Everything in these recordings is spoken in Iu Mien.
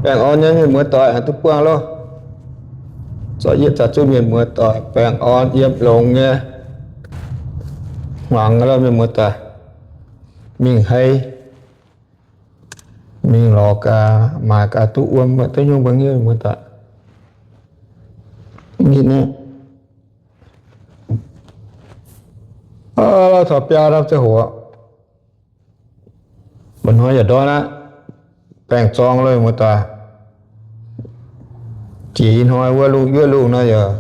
Baengh orn nyei mienh muoz doic, duqv buangh loh. Zorqv yietv zaux zuqv mienh muoz doic baengh orn yiem longx nyei. Hmuangx loh mienh muoz doic, mingh hei, mingh lorz gaax, maaiz gaax duqv wuom, duqv nyungc mbuo nyei mienh muoz doic. Mingh naaiv, taux biaa norm ziangh hoc, mba'hnoi yaac ndortv aqv. Baengh zorng loh mienh muoz doic. Jiex ih hnoi wuov lungh yuoqv lungh nor yaac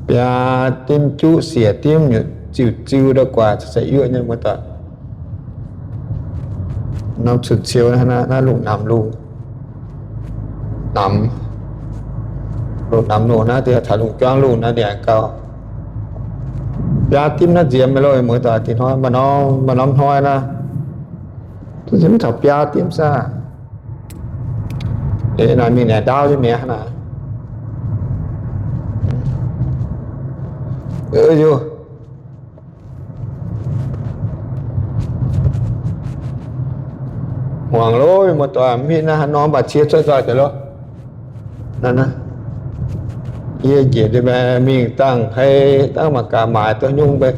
biaa dimv juqv siec dimv, ziux ziux ndau guaax za'eix yuoqv nyei mienh muoz doic. Norm cun-ciou naaiv lungh namx lungh, namx, lungh namx lungh naaiv deix taux lungh juangv lungh naaiv ninh aengx gauh biaa dimv naaiv nziemx loh mienh muoz doic. Ih hnoi maaih norm, maaih norm hnoi naaiv, mv taux biaa dimv saah. Naaiv mingh naaic ndaauv nyei mi'aqv naaic. Hmuangx loh mienh muoz doic, mv hitv naaiv haaix norm mv baac cie cuotv nzoih deix loh. Naaiv, yie njiec mingh dangh hei dangh mangc gaax maaiz duqv nyungc mbuo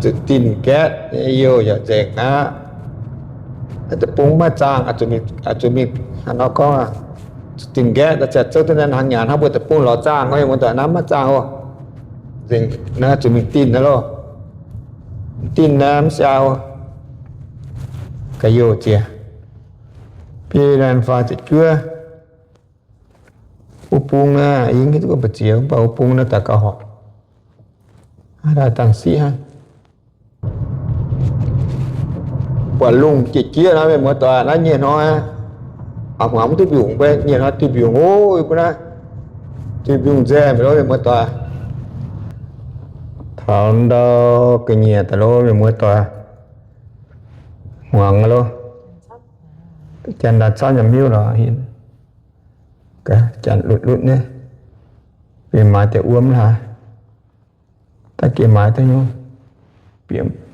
zuqc dinh gaetv, youh yaac nzengc aqv. Deic-bung maiv zaangh, zuqc mingh, hnangv nor gorngv, zuqc dinh gaetv, zouv duqv naaiv hnaangx nyanc hnangv mbuo deic-bung lorz zaangh, mienh muoz doic, naaiv maiv zaangh oc. Nzengc naaiv zuqc mingh dinh naaiv loh. Dinh naaiv mv siau, ga'youh jiex. Biei naaiv faah ziepc juov. Wuov bung naaiv, yie mv hiuv duqv gorngv mbu'ziex, mv baac wuov bung naaiv daaih gauh horpc. Daaih dangh siqv hnangv. Buatc lungh jieqv jieqv naaiv mienh muoz doic, naaiv nyieh hnoi aqv. A'hmuangx mv duqv mbiungc, mbuo nyieh hnoi duqv mbiungc oc, mbuo naaiv. Duqv mbiungc nzengc loh mienh muoz doic. Taux ndau ga'nyiec daaih loh mienh muoz doic. Hmuangx loh. Janx daaih camv nyei miuv lorqc, janx lutv lutv nyei. Bieqc maaiz deix wuom hlaax. Daaih geh maaiz daaih nyungc.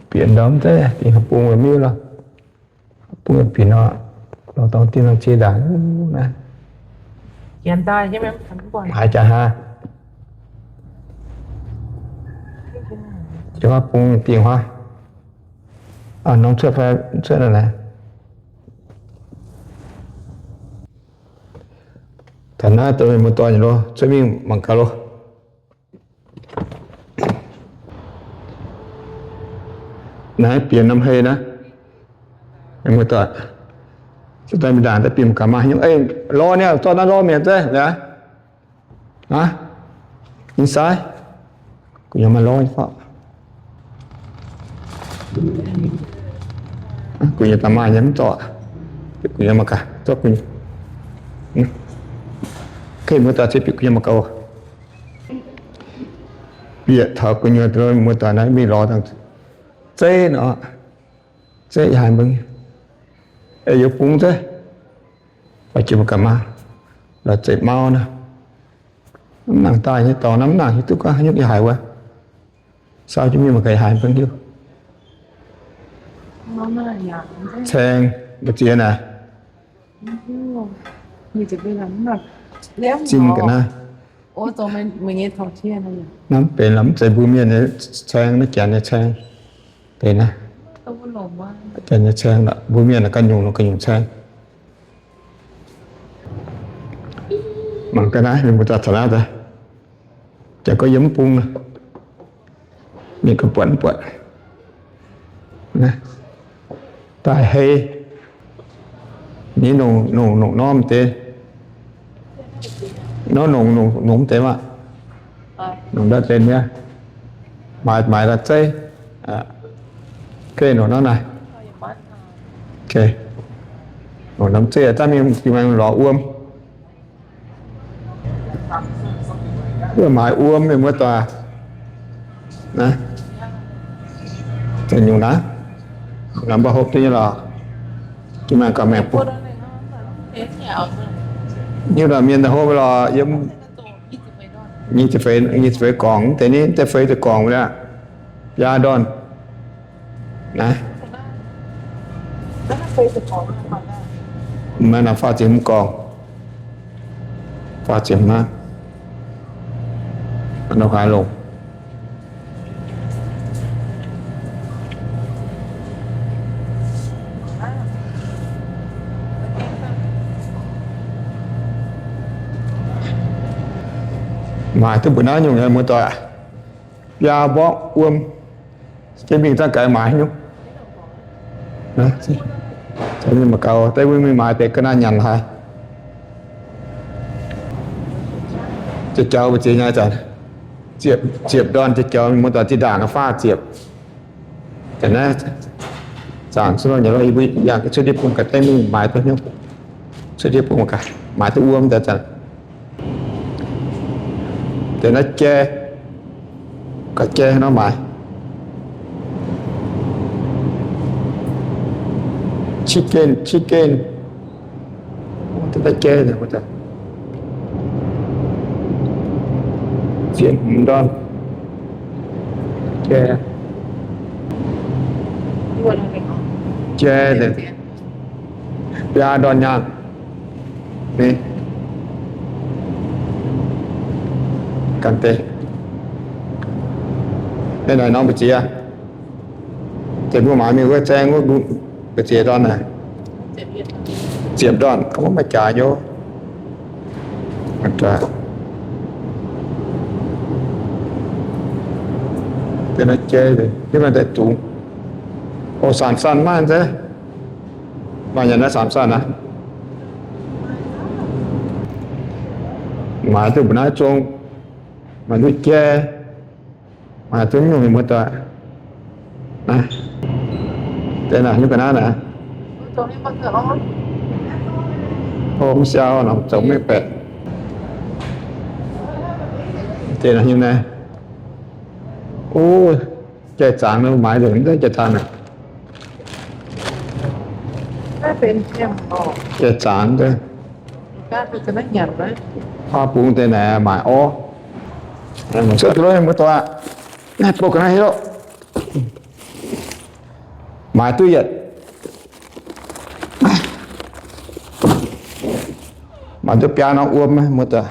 Bieqc ndorm zeiv, dingc haaix bung miuv lorqc. Bung bieqc nor, lorz dorngx dinh lorz cie ndaangc naaiv. Haaix jaax haa? Jaax bung dingh huaav. Norm cuotv fai cuotv naaiv. Taux naaiv dongh mienh muoz-doic nyei loh, cuotv mingh mangc gaax loh. Naaiv bieqc norm hei naaiv, mienh muoz-doic, se daaih mingh ndaangc daaih bieqc mangc gaax maaih haaix nyungc. Ei, lorz niaa, zorqv naaiv lorz mienh zeiv, aav, nyei sai, gu'nyuoz maaih lorz nyei fai? Gu'nyuoz daaih maaih nyei mv zorqv, bieqc gu'nyuoz mangc gaax, zorqv gu'nyuoz. Mienh muoz-doic, se bieqc gu'nyuoz mangc gaax oc. Bieqc taux gu'nyuoz, mienh muoz-doic, naaiv mingh lorz dangh zeiv nor, zeiv yaac haiz mbuo, ei, yie bung zeiv, baac jiex mangc gaax maah, lorz zeiv mauv naaiv. Mv nangc daaih nyei dorngx naaiv, mv nangc hiuv duqv gorngv haaix nyungc yaac haiz wuov. Sau jienv mingh mangc gaax yaac haiz mbuo hiuv. Caeng, mbu'ziex naaic. Zinh ga'naaiv. Naaiv mv benx lorqc, mv zeiz mbuo mienh nyei caeng, naaiv janx nyei caeng. Benx naaiv, janx nyei caeng lorqc, mbuo mienh ganh nyungc lorqc, ganh nyungc caeng. Mangc ga'naaiv, mienh muoz-doic, taux naaiv daaih, janx gorngv yiem mv bung, mienh ganh buatc mv buatc. Daaih hei, ninh nongc, nongc, nongc norm deix, nor nongc, nongc, nongc deix maah, nongc ndau deix nyei, maaiz, maaiz daaih zeiv, geh nongc norm naaiv, nongc norm zeiv daaih mingh, mingh lorz wuom. Wuov maaiz wuom, mienh muoz-doic. Za'nyungc naaiv, mbuo hopv duqv nyei lorqc. Jiex maengx gauh maengx bung. Hiuv duqv mienh daaih hopv lorqc, yiem nyic ziepc feix, nyic ziepc feix gorngc, deix ni deix feix ziepc gorngc wuov, biaa ndorn. Naaiv, Maiv nor faah ziepc hmz gorngv, faah ziepc hmz, nor haaix longc. Maaiz duqv mbu'naaiv nyungc nyei muoz-doic, biaa mborqv wuom, jienv mingh zangv gaax maaiz nyungc. Mangc gaax, deix wuov mingh maaiz deix ga'naaiv nyanc haic. Jauv-jauv mbu'ziex nyei zanc, ziepc, ziepc ndorn jauv-jauv, muoz-doic, zinh ndaangc faah ziepc. Zanc naaiv zaangc cuotv nor, yie mbuo yangh cuotv ndiev bung gaax deix mingh maaiz duqv nyungc, cuotv ndiev bung gaax maaiz duqv wuom deix zanc. Deix naaiv jai, ga'jai nor maaiz. Chicken, chicken. Deix naaiv jai, ziepc hmz ndorn. Jai, jai, biaa ndorn nyaanh. Ni, ganh deix. Naaiv norm mbu'ziex, deix mbuo maaiz mingh wuov zaeng wuov mbu'ziex ndorn naaic. Ziepc ndorn, maiv jaax nyov. Deix naaiv jai, deix maaih deix dungz. O, saamc sanh maaih nzengc. Maaih nyanc naaiv saamc sanh aqv. Maaiz duqv mbu'naaiv zong, maaiz duqv jai, maaiz duqv nyungc muoz-doic. Deix naaic nyungc ga'naaiv naaic. O, mv siau nor, zoux mengh baeqc. Deix naaic nyungc naaiv. O, jai zaangc nor maaiz nzengc, jai zaangc naaic. Jai zaangc, huaav bung deix naaic maaic orv. Cuotv duqv muoz-doic aqv. Naaiv bouh ga'naaiv hiuv. Maaiz duqv yietc, maaiz duqv biaa norm wuom muoz-doic.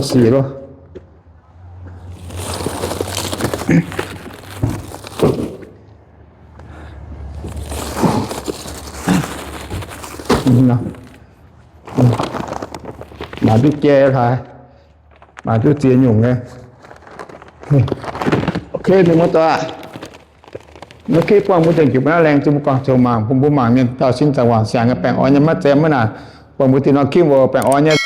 Sic loh. Maaiz duqv jai hlaax, maaiz duqv ziex nyungc nyei. Ok, mienh muoz-doic, maiv kipv buangh mbuo dengh jiex mbuo naaiv laengz zingh mbuo guangc zoux mangc, bun mbuo mangc mienh dauh sin zaangc wangc siangx nyei baengh orn nyei maiv zem maiv naanc. Buangh mbuo dinh norm kipv mbuo baengh orn nyei.